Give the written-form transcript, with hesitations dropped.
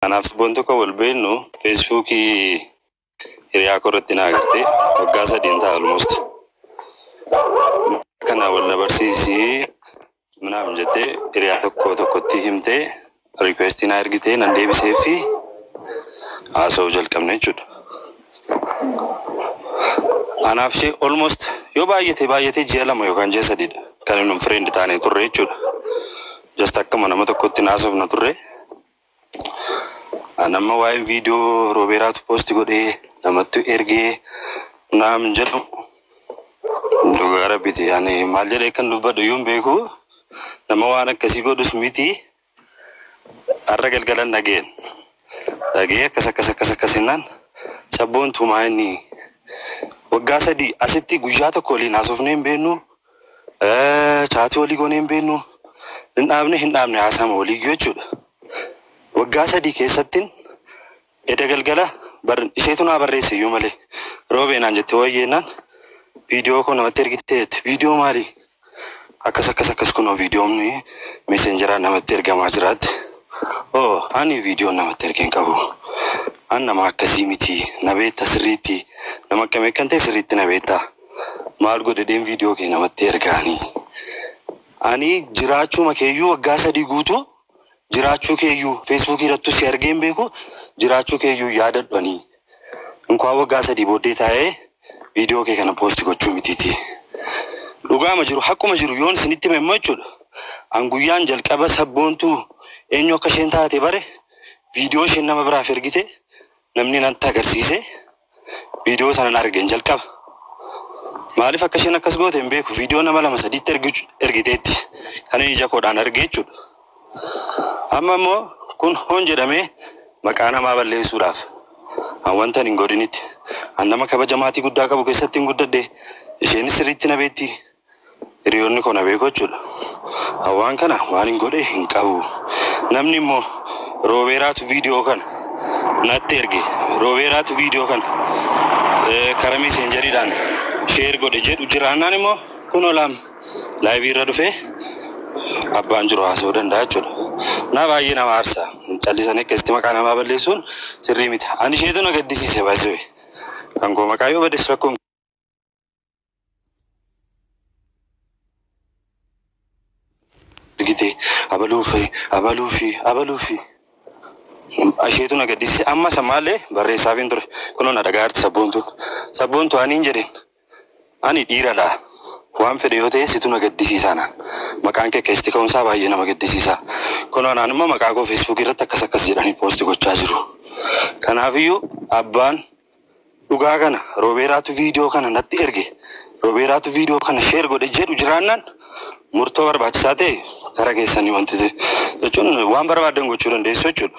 Anaaf sabboontuu kan wal beeknu Feesbuukii hiriyaa koo irratti na agarte waggaa sadiin ta'a almost. Kana wal na barsiisii minaaf jettee hiriyaa tokko tokkotti himtee riikweestii na ergitee nan deebisee fi haasa'uu jalqabne jechuudha. Anaaf ishee almost yoo baay'ate baay'ate ji'a 2 yookaan ji'a 3dha kan inni friend taanee turre jechuudha. Just akkuma nama tokkotti naasofna turre. An amma waa'een viidiyoo Roobeeraatu post godhee namatti ergee naam jedhu dhugaa rabbiti. Ani maal jedhee kan dubbadhu iyyuu hin beeku. Nama waan akkasii godhus miti. Har'a galgalan dhageen. Dhagee akkas akkas akkas akkas jennaan sabboontu maa inni waggaa 3 asitti guyyaa tokko waliin haasofnee hin beeknu. Chaatii walii goonee hin beeknu. Hin dhaabne hin dhaabne haasama walii jechuudha. Waggaa 3 keessattin eda galgala bar isheetu naa barreesse iyyuu malee roobee naan jette wayyee naan viidiyoo koo namatti ergite jette viidiyoo maali akkas akkas akkas kunoo viidiyoon messengeraan namatti ergamaa jiraatti oh ani viidiyoon namatti ergeen qabu an nama akkasii miti na beekta sirriitti nama akkamii akkan ta'e sirriitti na beekta maal godhedheen viidiyoo kee namatti ergaanii ani jiraachuma keeyyuu waggaa 3 guutuu Jiraachuu keeyyuu feesbuukii irrattuu si argee hin beeku jiraachuu keeyyuu hin yaadadhu ani inkwaan waggaa 3 booddee taa'ee viidiyoo kee kana post gochuu mitiiti. Dhugaama jiru haquma jiru yoon isinitti hime immoo jechuudha an guyyaan jalqaba sabboontuu eenyu akka isheen taate bare viidiyoo isheen nama biraaf ergite namni natti agarsiise viidiyoo sanan argen jalqaba. Maaliif akka isheen akkas goote hin beeku viidiyoo nama lama sadiitti ergiteetti kan inni ija koodhaan arge jechuudha. Amma immoo kun hon jedhamee maqaa namaa balleessuudhaaf an wanta hin godhinitti an nama kabaja maatii guddaa qabu keessatti hin guddadhe isheenis sirriitti na beekti hiriyoonni koo na beeku jechuudha. An waan kana waan hin godhe hin qabu. Namni immoo Roobeeraatu viidiyoo kana natti erge Roobeeraatu viidiyoo kana karaa meseenjeriidhaan sheer godhe jedhu jiraannaan immoo kunoo laam laayivii irra dhufee abbaan jiru haasa'uu danda'a jechuudha. Na baay'ee nama aarsa. Callisanii akkasitti maqaa namaa balleessuun sirrii miti. Ani isheetu na gaddisiise baay'ee. Kan koo maqaa yoo bades rakkoon argite abaluufi abaluufi abaluufi isheetu na gaddisiise. Amma sammaallee barreessaaf hin ture. Kunoo na dhagaa jirti sabboontuun. Sabboontu ani hin jedhin. Ani dhiiradha. Waan fedhe yoo ta'e situ na gaddisiisa anaan. Maqaan kee akkasitti ka'uun isaa baay'ee nama gaddisiisa. Kunoo anaan immoo maqaa koo Facebook irratti akkas akkas jedhanii post gochaa jiru. Kanaafiyyuu abbaan dhugaa kana Roobeeraatu viidiyoo kana natti erge, Roobeeraatu viidiyoo kana share godhe jedhu jiraannaan murtoo barbaachisaa ta'e kara keessanii wanti jechuun waan barbaaddan gochuu dandeessu jechuudha.